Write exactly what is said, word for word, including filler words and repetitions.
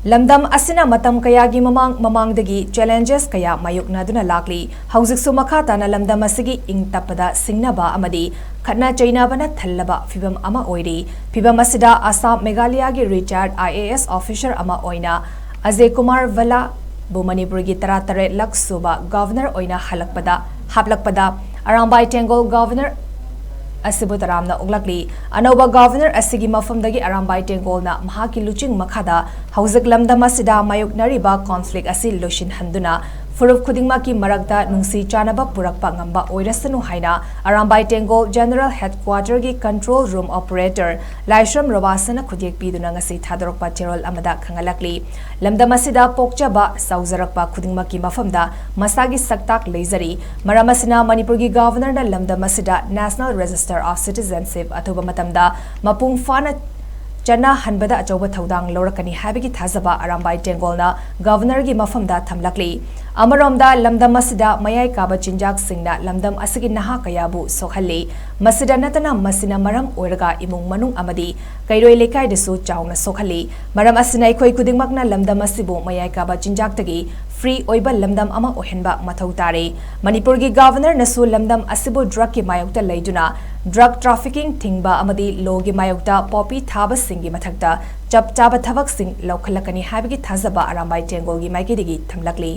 ꯂꯝꯗꯝ ꯑꯁꯤꯅ ꯃꯇꯝ ꯀꯌꯥꯒꯤ ꯃꯃꯥꯡ ꯃꯃꯥꯡꯗꯒꯤ challenges ꯀꯌꯥ ꯃꯥꯌꯣꯛꯅꯗꯨꯅ ꯂꯥꯛꯂꯤ꯫ ꯍꯧꯖꯤꯛꯁꯨ ꯃꯈꯥ ꯇꯥꯅ ꯂꯝꯗꯝ ꯑꯁꯤꯒꯤ ꯏꯪ ꯇꯞꯄꯗ ꯁꯤꯡꯅꯕ ꯑꯃꯗꯤ ꯈꯠꯅ ꯆꯩꯅꯕꯅ ꯊꯜꯂꯕ ꯐꯤꯕꯝ ꯑꯃ ꯑꯣꯏꯔꯤ꯫ ꯐꯤꯕꯝ ꯑꯁꯤꯗ Assam ꯃꯦꯘꯥꯂꯌꯒꯤ retired I A S officer ꯑꯃ ꯑꯣꯏꯅ ꯑꯖꯌ ꯀꯨꯃꯥꯔ ꯚꯜꯂꯥꯕꯨ ꯃꯅꯤꯄꯨꯔꯒꯤ ꯇꯔꯥꯇꯔꯦꯠ ꯂꯛ ꯁꯨꯕ governor ꯑꯣꯏꯅ ꯍꯜꯂꯛꯄꯗ ꯍꯥꯞꯂꯛꯄꯗ ꯑꯔꯥꯝꯕꯥꯏ ꯇꯦꯡꯒꯣꯜ governor ꯑꯁꯤꯕꯨ ꯇꯔꯥꯝꯅ ꯑꯣꯛꯂꯛꯂꯤ꯫ ꯑꯅꯧꯕ governor ꯑꯁꯤꯒꯤ ꯃꯐꯝꯗꯒꯤ ꯑꯔꯥꯝꯕꯥꯏ ꯇꯦꯡꯒꯣꯜꯅ ꯃꯍꯥꯛꯀꯤ ꯂꯨꯆꯤꯡ ꯃꯈꯥꯗ ꯍꯧꯖꯤꯛ ꯂꯝꯗꯝ ꯑꯁꯤꯗ ꯃꯥꯌꯣꯛꯅꯔꯤꯕ conflict ꯑꯁꯤ ꯂꯣꯏꯁꯤꯟꯍꯟꯗꯨꯅ ꯐꯨꯔꯨꯞ ꯈꯨꯗꯤꯡꯃꯛꯀꯤ ꯃꯔꯛꯇ ꯅꯨꯡꯁꯤ ꯆꯥꯟꯅꯕ ꯄꯨꯔꯛꯄ ꯉꯝꯕ ꯑꯣꯏꯔꯁꯅꯨ ꯍꯥꯏꯅ Arambai ꯇꯦꯡꯒꯣꯜ General Headquarterꯒꯤ control room operator ꯂꯥꯏꯁ꯭ꯔꯝ ꯔꯣꯕꯥꯁꯅ ꯈꯨꯠꯌꯦꯛ ꯄꯤꯗꯨꯅ ꯉꯁꯤ ꯊꯥꯗꯣꯔꯛꯄ ꯆꯦꯔꯣꯜ ꯑꯃꯗ ꯈꯪꯍꯜꯂꯛꯂꯤ꯫ ꯂꯝꯗꯝ ꯑꯁꯤꯗ ꯄꯣꯛꯆꯕ ꯆꯥꯎꯖꯔꯛꯄ ꯈꯨꯗꯤꯡꯃꯛꯀꯤ ꯃꯐꯝꯗ ꯃꯁꯥꯒꯤ ꯁꯛꯇꯥꯛ ꯂꯩꯖꯔꯤ꯫ ꯃꯔꯝ ꯑꯁꯤꯅ ꯃꯅꯤꯄꯨꯔꯒꯤ governorꯅ ꯂꯝꯗꯝ ꯑꯁꯤꯗ National Register of Citizenship ꯑꯊꯨꯕ ꯃꯇꯝꯗ ꯃꯄꯨꯡ ꯐꯥꯅ ꯆꯠꯅꯍꯟꯕꯗ ꯑꯆꯧꯕ ꯊꯧꯗꯥꯡ ꯂꯧꯔꯛꯀꯅꯤ ꯍꯥꯏꯕꯒꯤ ꯊꯥꯖꯕ ꯑꯔꯥꯝꯕꯥꯏ ꯇꯦꯡꯒꯣꯜꯅ governorꯒꯤ ꯃꯐꯝꯗ ꯊꯝꯂꯛꯂꯤ꯫ ꯑꯃꯔꯣꯝꯗ ꯂꯝꯗꯝ ꯑꯁꯤꯗ ꯃꯌꯥꯏ ꯀꯥꯕ ꯆꯤꯟꯖꯥꯛꯁꯤꯡꯅ ꯂꯝꯗꯝ ꯑꯁꯤꯒꯤ ꯅꯍꯥ ꯀꯌꯥꯕꯨ ꯁꯣꯛꯍꯜꯂꯤ꯫ ꯃꯁꯤꯗ ꯅꯠꯇꯅ ꯃꯁꯤꯅ ꯃꯔꯝ ꯑꯣꯏꯔꯒ ꯏꯃꯨꯡ ꯃꯅꯨꯡ ꯑꯃꯗꯤ ꯀꯩꯔꯣꯏ ꯂꯩꯀꯥꯏꯗꯁꯨ ꯆꯥꯎꯅ ꯁꯣꯛꯍꯜꯂꯤ꯫ ꯃꯔꯝ ꯑꯁꯤꯅ ꯑꯩꯈꯣꯏ ꯈꯨꯗꯤꯡꯃꯛꯅ ꯂꯝꯗꯝ ꯑꯁꯤꯕꯨ ꯃꯌꯥꯏ ꯀꯥꯕ ꯆꯤꯟꯖꯥꯛꯇꯒꯤ free ꯑꯣꯏꯕ ꯂꯝꯗꯝ ꯑꯃ ꯑꯣꯏꯍꯟꯕ ꯃꯊꯧ ꯇꯥꯔꯦ꯫ ꯃꯅꯤꯄꯨꯔꯒꯤ governorꯅꯁꯨ ꯂꯝꯗꯝ ꯑꯁꯤꯕꯨ drugꯀꯤ ꯃꯥꯌꯣꯛꯇ ꯂꯩꯗꯨꯅ drug trafficking ꯊꯤꯡꯕ ꯑꯃꯗꯤ lawꯒꯤ ꯃꯥꯌꯣꯛꯇ poppy ꯊꯥꯕꯁꯤꯡꯒꯤ ꯃꯊꯛꯇ ꯆꯞ ꯆꯥꯕ ꯊꯕꯛꯁꯤꯡ ꯂꯧꯈꯠꯂꯛꯀꯅꯤ ꯍꯥꯏꯕꯒꯤ ꯊꯥꯖꯕ ꯑꯔꯥꯝꯕꯥꯏ ꯇꯦꯡꯒꯣꯜꯒꯤ ꯃꯥꯏꯀꯩꯗꯒꯤ ꯊꯝꯂꯛꯂꯤ꯫